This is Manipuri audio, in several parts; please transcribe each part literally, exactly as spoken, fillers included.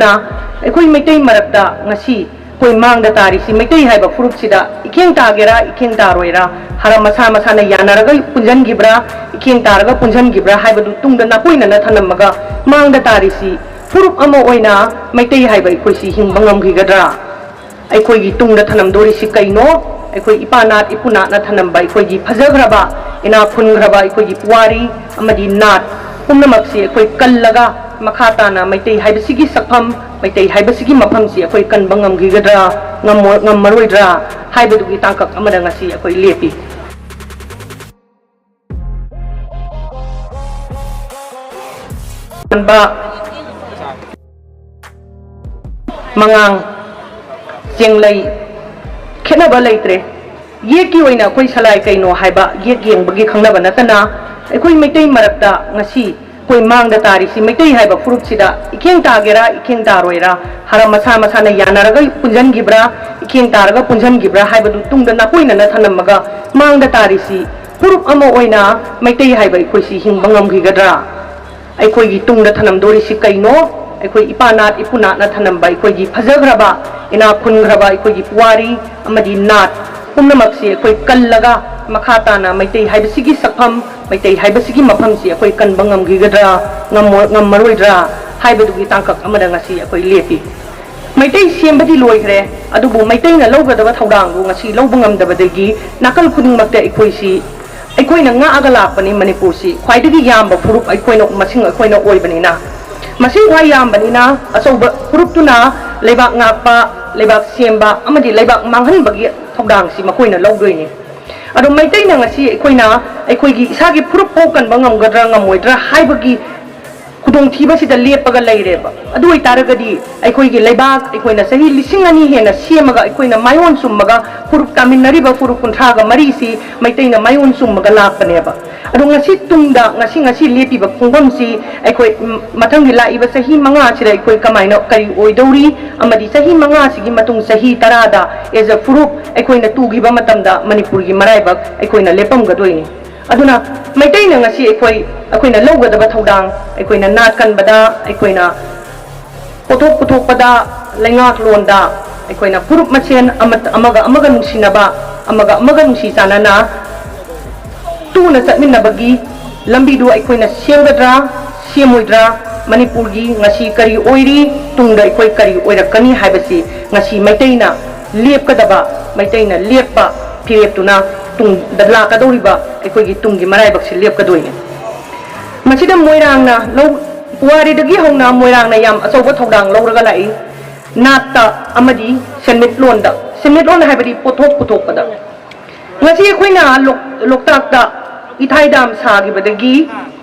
ꯑꯩꯈꯣꯏ ꯃꯩꯇꯩ ꯃꯔꯛꯇ ꯉꯁꯤ ꯑꯩꯈꯣꯏ ꯃꯥꯡꯗ ꯇꯥꯔꯤꯁꯤ ꯃꯩꯇꯩ ꯍꯥꯏꯕ ꯐꯨꯔꯨꯞꯁꯤꯗ ꯏꯈꯦꯡ ꯇꯥꯒꯦꯔꯥ, ꯏꯈꯦꯡ ꯇꯥꯔꯣꯏꯔꯥ, ꯍꯥꯏꯔ ꯃꯁꯥ ꯃꯁꯥꯅ ꯌꯥꯅꯔꯒ ꯄꯨꯟꯁꯤꯟꯈꯤꯕ꯭ꯔꯥ, ꯏꯈꯦꯡ ꯇꯥꯔꯒ ꯄꯨꯟꯁꯤꯟꯈꯤꯕ꯭ꯔꯥ ꯍꯥꯏꯕꯗꯨ ꯇꯨꯡꯗ ꯅꯥꯀꯣꯏꯅꯅ ꯊꯝꯂꯝꯃꯒ ꯃꯥꯡꯗ ꯇꯥꯔꯤꯁꯤ ꯐꯨꯔꯨꯞ ꯑꯃ ꯑꯣꯏꯅ ꯃꯩꯇꯩ ꯍꯥꯏꯕ ꯑꯩꯈꯣꯏꯁꯤ ꯍꯤꯡꯕ ꯉꯝꯈꯤꯒꯗ꯭ꯔꯥ? ꯑꯩꯈꯣꯏꯒꯤ ꯇꯨꯡꯗ ꯊꯝꯂꯝꯗꯣꯔꯤꯁꯤ ꯀꯩꯅꯣ? ꯑꯩꯈꯣꯏ ꯏꯄꯥ ꯅꯥꯠ ꯏꯄꯨ ꯅꯥꯠꯅ ꯊꯝꯂꯝꯕ ꯑꯩꯈꯣꯏꯒꯤ ꯐꯖꯈ꯭ꯔꯕ, ꯏꯅꯥꯛ ꯈꯨꯟꯈ꯭ꯔꯕ ꯑꯩꯈꯣꯏꯒꯤ ꯄꯨꯋꯥꯔꯤ ꯑꯃꯗꯤ ꯅꯥꯠ ꯄꯨꯝꯅꯃꯛꯁꯤ ꯑꯩꯈꯣꯏ ꯀꯜꯂꯒ ꯃꯈꯥ ꯇꯥꯅ ꯃꯩꯇꯩ ꯍꯥꯏꯕꯁꯤꯒꯤ ꯁꯛꯐꯝ, ꯃꯩꯇꯩ ꯍꯥꯏꯕꯁꯤꯒꯤ ꯃꯐꯝꯁꯤ ꯑꯩꯈꯣꯏ ꯀꯟꯕ ꯉꯝꯈꯤꯒꯗ꯭ꯔꯥ, ꯉꯝꯃꯣ-, ꯉꯝꯃꯔꯣꯏꯗ꯭ꯔꯥ ꯍꯥꯏꯕꯗꯨꯒꯤ ꯇꯥꯡꯀꯛ ꯑꯃꯗ ꯉꯁꯤ ꯑꯩꯈꯣꯏ ꯂꯦꯞꯄꯤ꯫ ꯃꯉꯥꯡ, ꯆꯦꯡꯂꯩ, ꯈꯦꯠꯅꯕ ꯂꯩꯇ꯭ꯔꯦ꯫ ꯌꯦꯛꯀꯤ ꯑꯣꯏꯅ ꯑꯩꯈꯣꯏ ꯁꯂꯥꯏ ꯀꯩꯅꯣ ꯍꯥꯏꯕ ꯌꯦꯛ ꯌꯦꯡꯕꯒꯤ ꯈꯪꯅꯕ ꯅꯠꯇꯅ, ꯑꯩꯈꯣꯏ ꯃꯩꯇꯩ ꯃꯔꯛꯇ ꯉꯁꯤ ꯑꯩꯈꯣꯏ ꯃꯥꯡꯗ ꯇꯥꯔꯤꯁꯤ ꯃꯩꯇꯩ ꯍꯥꯏꯕ ꯐꯨꯔꯨꯞꯁꯤꯗ ꯏꯈꯦꯡ ꯇꯥꯒꯦꯔꯥ, ꯏꯈꯦꯡ ꯇꯥꯔꯣꯏꯔꯥ, ꯍꯥꯏꯔ ꯃꯁꯥ ꯃꯁꯥꯅ ꯌꯥꯅꯔꯒ ꯄꯨꯟꯁꯤꯟꯈꯤꯕ꯭ꯔꯥ, ꯏꯈꯦꯡ ꯇꯥꯔꯒ ꯄꯨꯟꯁꯤꯟꯈꯤꯕ꯭ꯔꯥ ꯍꯥꯏꯕꯗꯨ ꯇꯨꯡꯗ ꯅꯥꯀꯣꯏꯅꯅ ꯊꯝꯂꯝꯃꯒ ꯃꯥꯡꯗ ꯇꯥꯔꯤꯁꯤ ꯐꯨꯔꯨꯞ ꯑꯃ ꯑꯣꯏꯅ ꯃꯩꯇꯩ ꯍꯥꯏꯕ ꯑꯩꯈꯣꯏꯁꯤ ꯍꯤꯡꯕ ꯉꯝꯈꯤꯒꯗ꯭ꯔꯥ? ꯑꯩꯈꯣꯏꯒꯤ ꯇꯨꯡꯗ ꯊꯝꯂꯝꯗꯣꯔꯤꯁꯤ ꯀꯩꯅꯣ? ꯑꯩꯈꯣꯏ ꯏꯄꯥ ꯅꯥꯠ ꯏꯄꯨ ꯅꯥꯠꯅ ꯊꯝꯂꯝꯕ ꯑꯩꯈꯣꯏꯒꯤ ꯐꯖꯈ꯭ꯔꯕ, ꯏꯅꯥꯛ ꯈꯨꯟꯈ꯭ꯔꯕ ꯑꯩꯈꯣꯏꯒꯤ ꯄꯨꯋꯥꯔꯤ ꯑꯃꯗꯤ ꯅꯥꯠ ꯄꯨꯝꯅꯃꯛꯁꯤ ꯑꯩꯈꯣꯏ ꯀꯜꯂꯒ ꯃꯈꯥ ꯇꯥꯅ ꯃꯩꯇꯩ ꯍꯥꯏꯕꯁꯤꯒꯤ ꯁꯛꯐꯝ, ꯃꯩꯇꯩ ꯍꯥꯏꯕꯁꯤꯒꯤ ꯃꯐꯝꯁꯤ ꯑꯩꯈꯣꯏ ꯀꯟꯕ ꯉꯝꯈꯤꯒꯗ꯭ꯔꯥ, ꯉꯝꯃꯣ-, ꯉꯝꯃꯔꯣꯏꯗ꯭ꯔꯥ ꯍꯥꯏꯕꯗꯨꯒꯤ ꯇꯥꯡꯀꯛ ꯑꯃꯗ ꯉꯁꯤ ꯑꯩꯈꯣꯏ ꯂꯦꯞꯄꯤ꯫ ꯃꯩꯇꯩ ꯁꯦꯝꯕꯗꯤ ꯂꯣꯏꯈ꯭ꯔꯦ, ꯑꯗꯨꯕꯨ ꯃꯩꯇꯩꯅ ꯂꯧꯒꯗꯕ ꯊꯧꯗꯥꯡꯗꯨ ꯉꯁꯤ ꯂꯧꯕ ꯉꯝꯗꯕꯗꯒꯤ ꯅꯥꯀꯜ ꯈꯨꯗꯤꯡꯃꯛꯇ ꯑꯩꯈꯣꯏꯁꯤ, ꯑꯩꯈꯣꯏꯅ ꯉꯥꯛꯑꯒ ꯂꯥꯛꯄꯅꯤ ꯃꯅꯤꯄꯨꯔꯁꯤ꯫ ꯈ꯭ꯋꯥꯏꯗꯒꯤ ꯌꯥꯝꯕ ꯐꯨꯔꯨꯞ ꯑꯩꯈꯣꯏꯅ, ꯃꯁꯤꯡ ꯑꯩꯈꯣꯏꯅ ꯑꯣꯏꯕꯅꯤꯅ, ꯃꯁꯤꯡ ꯈ꯭ꯋꯥꯏ ꯌꯥꯝꯕꯅꯤꯅ ꯑꯆꯧꯕ ꯐꯨꯔꯨꯞꯇꯨꯅ ꯂꯩꯕꯥꯛ ꯉꯥꯛꯄ, ꯂꯩꯕꯥꯛ ꯁꯦꯝꯕ ꯑꯃꯗꯤ ꯂꯩꯕꯥꯛ ꯃꯥꯡꯍꯟꯕꯒꯤ ꯊꯧꯗꯥꯡꯁꯤ ꯃꯈꯣꯏꯅ ꯂꯧꯗꯣꯏꯅꯤ꯫ ꯑꯗꯣ ꯃꯩꯇꯩꯅ ꯉꯁꯤ ꯑꯩꯈꯣꯏꯅ ꯑꯩꯈꯣꯏꯒꯤ ꯏꯁꯥꯒꯤ ꯐꯨꯔꯨꯞ ꯐꯥꯎ ꯀꯟꯕ ꯉꯝꯒꯗ꯭ꯔꯥ ꯉꯝꯃꯣꯏꯗ꯭ꯔꯥ ꯍꯥꯏꯕꯒꯤ ꯈꯨꯗꯣꯡꯊꯤꯕꯁꯤꯗ ꯂꯦꯞꯄꯒ ꯂꯩꯔꯦꯕ꯫ ꯑꯗꯨ ꯑꯣꯏꯇꯥꯔꯒꯗꯤ ꯑꯩꯈꯣꯏꯒꯤ ꯂꯩꯕꯥꯛ ꯑꯩꯈꯣꯏꯅ ꯆꯍꯤ ꯂꯤꯁꯤꯡ ꯑꯅꯤ ꯍꯦꯟꯅ ꯁꯦꯝꯃꯒ ꯑꯩꯈꯣꯏꯅ ꯃꯥꯏꯑꯣꯟ ꯆꯨꯝꯃꯒ ꯐꯨꯔꯨꯞ ꯇꯥꯃꯤꯟꯅꯔꯤꯕ ꯐꯨꯔꯨꯞ ꯀꯨꯟꯊ꯭ꯔꯥꯒ ꯃꯔꯤꯁꯤ ꯃꯩꯇꯩꯅ ꯃꯥꯏꯑꯣꯟ ꯆꯨꯝꯃꯒ ꯂꯥꯛꯄꯅꯦꯕ꯫ ꯑꯗꯣ ꯉꯁꯤ ꯇꯨꯡꯗ, ꯉꯁꯤ, ꯉꯁꯤ ꯂꯦꯞꯄꯤꯕ ꯈꯣꯡꯐꯝꯁꯤ ꯑꯩꯈꯣꯏ, ꯎꯝ, ꯃꯊꯪꯒꯤ ꯂꯥꯛꯏꯕ ꯆꯍꯤ ꯃꯉꯥꯁꯤꯗ ꯑꯩꯈꯣꯏ ꯀꯃꯥꯏꯅ, ꯀꯔꯤ ꯑꯣꯏꯗꯧꯔꯤ, ꯑꯃꯗꯤ ꯆꯍꯤ ꯃꯉꯥꯁꯤꯒꯤ ꯃꯇꯨꯡ ꯆꯍꯤ ꯇꯔꯥꯗ as a ꯐꯨꯔꯨꯞ ꯑꯩꯈꯣꯏꯅ ꯇꯨꯈꯤꯕ ꯃꯇꯝꯗ ꯃꯅꯤꯄꯨꯔꯒꯤ ꯃꯔꯥꯏꯕꯛ ꯑꯩꯈꯣꯏꯅ ꯂꯦꯞꯄꯝꯒꯗꯣꯏꯅꯤ꯫ ꯑꯗꯨꯅ ꯃꯩꯇꯩꯅ ꯉꯁꯤ ꯑꯩꯈꯣꯏ, ꯑꯩꯈꯣꯏꯅ ꯂꯧꯒꯗꯕ ꯊꯧꯗꯥꯡ, ꯑꯩꯈꯣꯏꯅ ꯅꯥꯠ ꯀꯟꯕꯗ, ꯑꯩꯈꯣꯏꯅ ꯄꯣꯠꯊꯣꯛ ꯄꯨꯊꯣꯛꯄꯗ, ꯂꯩꯉꯥꯛꯂꯣꯟꯗ ꯑꯩꯈꯣꯏꯅ ꯐꯨꯔꯨꯞ ꯃꯁꯦꯟ ꯑꯃ-, ꯑꯃꯒ ꯑꯃꯒ ꯅꯨꯡꯁꯤꯅꯕ, ꯑꯃꯒ ꯑꯃꯒ ꯅꯨꯡꯁꯤ ꯆꯥꯟꯅꯅ ꯇꯨꯅ ꯆꯠꯃꯤꯟꯅꯕꯒꯤ ꯂꯝꯕꯤꯗꯨ ꯑꯩꯈꯣꯏꯅ ꯁꯦꯝꯒꯗ꯭ꯔꯥ, ꯁꯦꯝꯃꯣꯏꯗ꯭ꯔꯥ, ꯃꯅꯤꯄꯨꯔꯒꯤ ꯉꯁꯤ ꯀꯔꯤ ꯑꯣꯏꯔꯤ, ꯇꯨꯡꯗ ꯑꯩꯈꯣꯏ ꯀꯔꯤ ꯑꯣꯏꯔꯛꯀꯅꯤ ꯍꯥꯏꯕꯁꯤ ꯉꯁꯤ ꯃꯩꯇꯩꯅ ꯂꯦꯞꯀꯗꯕ, ꯃꯩꯇꯩꯅ ꯂꯦꯞꯄ ꯐꯤꯔꯦꯞꯇꯨꯅ ꯇꯨꯡꯗ ꯂꯥꯛꯀꯗꯧꯔꯤꯕ ꯑꯩꯈꯣꯏꯒꯤ ꯇꯨꯡꯒꯤ ꯃꯔꯥꯏꯕꯛꯁꯤ ꯂꯦꯞꯀꯗꯣꯏꯅꯤ꯫ ꯃꯁꯤꯗ ꯃꯣꯏꯔꯥꯡꯅ ꯂꯧ-, ꯄꯨꯋꯥꯔꯤꯗꯒꯤ ꯍꯧꯅ ꯃꯣꯏꯔꯥꯡꯅ ꯌꯥꯝ ꯑꯆꯧꯕ ꯊꯧꯗꯥꯡ ꯂꯧꯔꯒ ꯂꯥꯛꯏ꯫ ꯅꯥꯠꯇ ꯑꯃꯗꯤ ꯁꯦꯟꯃꯤꯠꯂꯣꯟꯗ, ꯁꯦꯟꯃꯤꯠꯂꯣꯟ ꯍꯥꯏꯕꯗꯤ ꯄꯣꯠꯊꯣꯛ ꯄꯨꯊꯣꯛꯄꯗ꯫ ꯉꯁꯤ ꯑꯩꯈꯣꯏꯅ ꯂꯣꯛ-, ꯂꯣꯛꯇꯥꯛꯇ ꯏꯊꯥꯏ ꯗꯥꯝ ꯁꯥꯈꯤꯕꯗꯒꯤ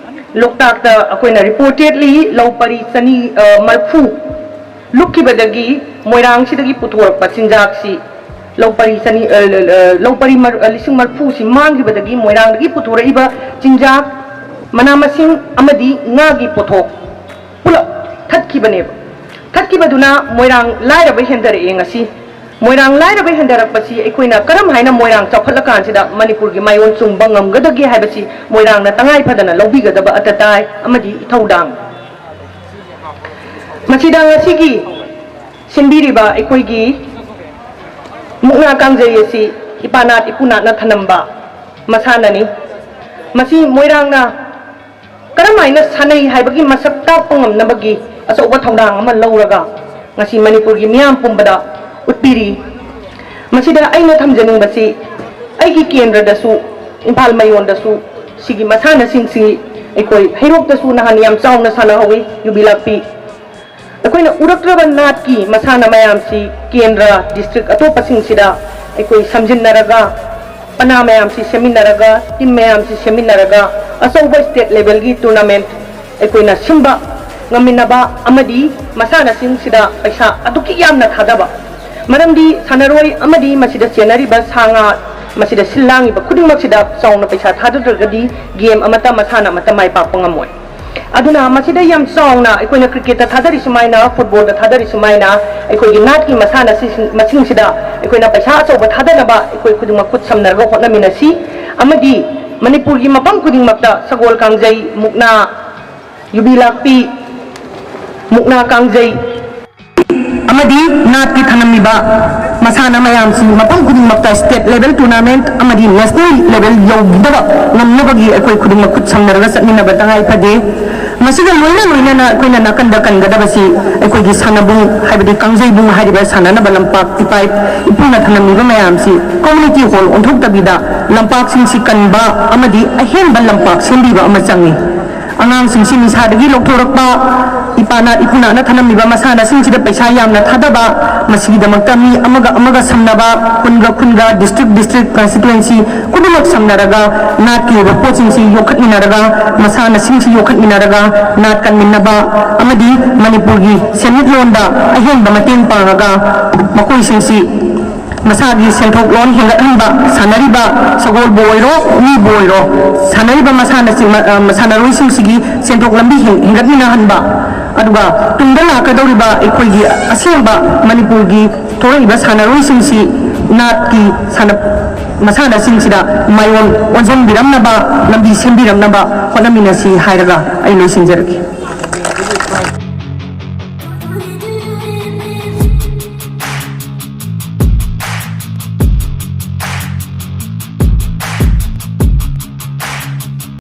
ꯂꯣꯛꯇꯥꯛꯇ ꯑꯩꯈꯣꯏꯅ reportedly ꯂꯧ ꯄꯔꯤ ꯆꯅꯤ, ꯑ, ꯃꯔꯐꯨ ꯂꯨꯞꯈꯤꯕꯗꯒꯤ ꯃꯣꯏꯔꯥꯡꯁꯤꯗꯒꯤ ꯄꯨꯊꯣꯔꯛꯄ ꯆꯤꯟꯖꯥꯛꯁꯤ ꯂꯧ ꯄꯔꯤ ꯆꯅꯤ, ꯑ, ꯂ-, ꯂ-, ꯂꯧ ꯄꯔꯤ ꯃꯔ-, ꯑ, ꯂꯤꯁꯤꯡ ꯃꯔꯐꯨꯁꯤ ꯃꯥꯡꯈꯤꯕꯗꯒꯤ ꯃꯣꯏꯔꯥꯡꯗꯒꯤ ꯄꯨꯊꯣꯔꯛꯏꯕ ꯆꯤꯟꯖꯥꯛ, ꯃꯅꯥ ꯃꯁꯤꯡ ꯑꯃꯗꯤ ꯉꯥꯒꯤ ꯄꯣꯠꯊꯣꯛ ꯄꯨꯂꯞ ꯊꯠꯈꯤꯕꯅꯦꯕ꯫ ꯊꯠꯈꯤꯕꯗꯨꯅ ꯃꯣꯏꯔꯥꯡ ꯂꯥꯏꯔꯕ ꯍꯦꯟꯊꯔꯛꯑꯦ ꯉꯁꯤ꯫ ꯃꯣꯏꯔꯥꯡ ꯂꯥꯏꯔꯕ ꯍꯦꯟꯊꯔꯛꯄꯁꯤ ꯑꯩꯈꯣꯏꯅ ꯀꯔꯝ ꯍꯥꯏꯅ ꯃꯣꯏꯔꯥꯡ ꯆꯥꯎꯈꯠꯂꯀꯥꯟꯁꯤꯗ ꯃꯅꯤꯄꯨꯔꯒꯤ ꯃꯥꯏꯑꯣꯟ ꯆꯨꯝꯕ ꯉꯝꯒꯗꯒꯦ ꯍꯥꯏꯕꯁꯤ ꯃꯣꯏꯔꯥꯡꯅ ꯇꯉꯥꯏ ꯐꯗꯅ ꯂꯧꯕꯤꯒꯗꯕ ꯑꯇ ꯇꯥꯏ ꯑꯃꯗꯤ ꯏꯊꯧꯗꯥꯡ꯫ ꯃꯁꯤꯗ ꯉꯁꯤꯒꯤ ꯁꯤꯟꯕꯤꯔꯤꯕ ꯑꯩꯈꯣꯏꯒꯤ ꯃꯨꯛꯅꯥ ꯀꯥꯡꯖꯩ ꯑꯁꯤ ꯏꯄꯥꯅꯥꯠ ꯏꯄꯨꯅꯥꯠꯅ ꯊꯅꯝꯕ ꯃꯁꯥꯟꯅꯅꯤ꯫ ꯃꯁꯤ ꯃꯣꯏꯔꯥꯡꯅ ꯀꯔꯝ ꯍꯥꯏꯅ ꯁꯥꯟꯅꯩ ꯍꯥꯏꯕꯒꯤ ꯃꯁꯛ ꯇꯥꯛꯄ ꯉꯝꯅꯕꯒꯤ ꯑꯆꯧꯕ ꯊꯧꯗꯥꯡ ꯑꯃ ꯂꯧꯔꯒ ꯉꯁꯤ ꯃꯅꯤꯄꯨꯔꯒꯤ ꯃꯤꯌꯥꯝ ꯄꯨꯝꯕꯗ ꯎꯠꯄꯤꯔꯤ꯫ ꯃꯁꯤꯗ ꯑꯩꯅ ꯊꯝꯖꯅꯤꯡꯕꯁꯤ ꯑꯩꯒꯤ ꯀꯦꯟꯗ꯭ꯔꯗꯁꯨ, ꯏꯝꯐꯥꯜ ꯃꯌꯣꯟꯗꯁꯨ ꯁꯤꯒꯤ ꯃꯁꯥꯟꯅꯁꯤꯡꯁꯤ ꯑꯩꯈꯣꯏ ꯍꯩꯔꯣꯛꯇꯁꯨ ꯅꯍꯥꯟ ꯌꯥꯝ ꯆꯥꯎꯅ ꯁꯥꯟꯅꯍꯧꯋꯤ, ꯌꯨꯕꯤ ꯂꯥꯛꯄꯤ꯫ ꯑꯩꯈꯣꯏꯅ ꯎꯔꯛꯇ꯭ꯔꯕ ꯅꯥꯠꯀꯤ ꯃꯁꯥꯟꯅ ꯃꯌꯥꯝꯁꯤ ꯀꯦꯟꯗ꯭ꯔ, district ꯑꯇꯣꯞꯄꯁꯤꯡꯁꯤꯗ ꯑꯩꯈꯣꯏ ꯁꯝꯖꯤꯟꯅꯔꯒ, ꯄꯅꯥ ꯃꯌꯥꯝꯁꯤ ꯁꯦꯝꯃꯤꯟꯅꯔꯒ, team ꯃꯌꯥꯝꯁꯤ ꯁꯦꯝꯃꯤꯟꯅꯔꯒ ꯑꯆꯧꯕ state levelꯒꯤ tournament ꯑꯩꯈꯣꯏꯅ ꯁꯤꯟꯕ ꯉꯝꯃꯤꯟꯅꯕ ꯑꯃꯗꯤ ꯃꯁꯥꯟꯅꯁꯤꯡꯁꯤꯗ ꯄꯩꯁꯥ ꯑꯗꯨꯛꯀꯤ ꯌꯥꯝꯅ ꯊꯥꯗꯕ꯫ ꯃꯔꯝꯗꯤ ꯁꯥꯟꯅꯔꯣꯏ ꯑꯃꯗꯤ ꯃꯁꯤꯗ ꯆꯦꯟꯅꯔꯤꯕ ꯁꯥ ꯉꯥ, ꯃꯁꯤꯗ ꯁꯤꯜ ꯂꯥꯡꯉꯤꯕ ꯈꯨꯗꯤꯡꯃꯛꯁꯤꯗ ꯆꯥꯎꯅ ꯄꯩꯁꯥ ꯊꯥꯗꯗ꯭ꯔꯒꯗꯤ game ꯑꯃꯠꯇ, ꯃꯁꯥꯟꯅ ꯑꯃꯠꯇ ꯃꯥꯏ ꯄꯥꯛꯄ ꯉꯝꯃꯣꯏ꯫ ꯑꯗꯨꯅ ꯃꯁꯤꯗ ꯌꯥꯝ ꯆꯥꯎꯅ ꯑꯩꯈꯣꯏꯅ cricketꯇ ꯊꯥꯗꯔꯤ ꯁꯨꯃꯥꯏꯅ, footballꯗ ꯊꯥꯗꯔꯤ ꯁꯨꯃꯥꯏꯅ, ꯑꯩꯈꯣꯏꯒꯤ ꯅꯥꯠꯀꯤ ꯃꯁꯥꯟꯅꯁꯤꯡ-, ꯃꯁꯤꯡꯁꯤꯗ ꯑꯩꯈꯣꯏꯅ ꯄꯩꯁꯥ ꯑꯆꯧꯕ ꯊꯥꯗꯅꯕ ꯑꯩꯈꯣꯏ ꯈꯨꯗꯤꯡꯃꯛ ꯈꯨꯠ ꯁꯝꯅꯔꯒ ꯍꯣꯠꯅꯃꯤꯟꯅꯁꯤ꯫ ꯑꯃꯗꯤ ꯃꯅꯤꯄꯨꯔꯒꯤ ꯃꯐꯝ ꯈꯨꯗꯤꯡꯃꯛꯇ ꯁꯒꯣꯜ ꯀꯥꯡꯖꯩ, ꯃꯨꯛꯅꯥ, ꯌꯨꯕꯤ ꯂꯥꯛꯄꯤ, ꯃꯨꯛꯅꯥ ꯀꯥꯡꯖꯩ, ꯑꯃꯗꯤ ꯅꯥꯠꯀꯤ ꯊꯅꯝꯃꯤꯕ ꯃꯁꯥꯟꯅ ꯃꯌꯥꯝꯁꯤ ꯃꯐꯝ ꯈꯨꯗꯤꯡꯃꯛꯇ state level tournament ꯑꯃꯗꯤ national level ꯌꯧꯒꯗꯕ ꯉꯝꯅꯕꯒꯤ ꯑꯩꯈꯣꯏ ꯈꯨꯗꯤꯡꯃꯛ ꯈꯨꯠ ꯁꯝꯅꯔꯒ ꯆꯠꯃꯤꯟꯅꯕ ꯇꯉꯥꯏ ꯐꯗꯦ꯫ ꯃꯁꯤꯒ ꯂꯣꯏꯅ ꯂꯣꯏꯅꯅ ꯑꯩꯈꯣꯏꯅ ꯅꯥꯀꯟꯗ ꯀꯟꯒꯗꯕꯁꯤ ꯑꯩꯈꯣꯏꯒꯤ ꯁꯥꯟꯅꯕꯨꯡ, ꯍꯥꯏꯕꯗꯤ ꯀꯥꯡꯖꯩꯕꯨꯡ ꯍꯥꯏꯔꯤꯕ ꯁꯥꯟꯅꯅꯕ ꯂꯝꯄꯥꯛ ꯏꯄꯥ ꯏꯄꯨꯅ ꯊꯝꯂꯝꯃꯤꯕ ꯃꯌꯥꯝꯁꯤ community hall ꯑꯣꯟꯊꯣꯛꯇꯕꯤꯗ ꯂꯝꯄꯥꯛꯁꯤꯡꯁꯤ ꯀꯟꯕ ꯑꯃꯗꯤ ꯑꯍꯦꯟꯕ ꯂꯝꯄꯥꯛ ꯁꯦꯝꯕꯤꯕ ꯑꯃ ꯆꯪꯏ꯫ ꯑꯉꯥꯡꯁꯤꯡꯁꯤ ꯅꯤꯁꯥꯗꯒꯤ ꯂꯧꯊꯣꯔꯛꯄ, ꯏꯄꯥꯅ ꯏꯄꯨꯅꯥꯅ ꯊꯝꯂꯝꯃꯤꯕ ꯃꯁꯥꯟꯅꯁꯤꯡꯁꯤꯗ ꯄꯩꯁꯥ ꯌꯥꯝꯅ ꯊꯥꯗꯕ, ꯃꯁꯤꯒꯤꯗꯃꯛꯇ ꯃꯤ ꯑꯃꯒ ꯑꯃꯒ ꯁꯝꯅꯕ, ꯈꯨꯟꯒ ꯈꯨꯟꯒ, district district, constituency ꯈꯨꯗꯤꯡꯃꯛ ꯁꯝꯅꯔꯒ ꯅꯥꯠꯀꯤ ꯑꯣꯏꯕ ꯄꯣꯠꯁꯤꯡꯁꯤ ꯌꯣꯛꯈꯠꯃꯤꯟꯅꯔꯒ, ꯃꯁꯥꯟꯅꯁꯤꯡꯁꯤ ꯌꯣꯛꯈꯠꯃꯤꯟꯅꯔꯒ ꯅꯥꯠ ꯀꯟꯃꯤꯟꯅꯕ ꯑꯃꯗꯤ ꯃꯅꯤꯄꯨꯔꯒꯤ ꯁꯦꯟꯃꯤꯠꯂꯣꯟꯗ ꯑꯍꯦꯟꯕ ꯃꯇꯦꯡ ꯄꯥꯡꯉꯒ ꯃꯈꯣꯏꯁꯤꯡꯁꯤ ꯃꯁꯥꯒꯤ ꯁꯦꯟꯊꯣꯛ ꯂꯣꯟ ꯍꯦꯟꯒꯠꯍꯟꯕ, ꯁꯥꯟꯅꯔꯤꯕ ꯁꯒꯣꯜꯕꯨ ꯑꯣꯏꯔꯣ, ꯃꯤꯕꯨ ꯑꯣꯏꯔꯣ, ꯁꯥꯟꯅꯔꯤꯕ ꯃꯁꯥꯟꯅꯁꯤꯡ, ꯃ-, ꯑ, ꯃꯁꯥꯟꯅꯔꯣꯏꯁꯤꯡꯁꯤꯒꯤ ꯁꯦꯟꯊꯣꯛ ꯂꯝꯕꯤ ꯍꯦꯟ-, ꯍꯦꯟꯒꯠꯃꯤꯟꯅꯍꯟꯕ, ꯑꯗꯨꯒ ꯇꯨꯡꯗ ꯂꯥꯛꯀꯗꯧꯔꯤꯕ ꯑꯩꯈꯣꯏꯒꯤ ꯑꯁꯦꯡꯕ ꯃꯅꯤꯄꯨꯔꯒꯤ ꯊꯣꯛꯂꯛꯏꯕ ꯁꯥꯟꯅꯔꯣꯏꯁꯤꯡꯁꯤ ꯅꯥꯠꯀꯤ ꯁꯥꯟꯅ-, ꯃꯁꯥꯟꯅꯁꯤꯡꯁꯤꯗ ꯃꯥꯏꯑꯣꯟ ꯑꯣꯟꯁꯤꯟꯕꯤꯔꯝꯅꯕ, ꯂꯝꯕꯤ ꯁꯦꯝꯕꯤꯔꯝꯅꯕ ꯍꯣꯠꯅꯃꯤꯟꯅꯁꯤ ꯍꯥꯏꯔꯒ ꯑꯩ ꯂꯣꯏꯁꯤꯟꯖꯔꯒꯦ꯫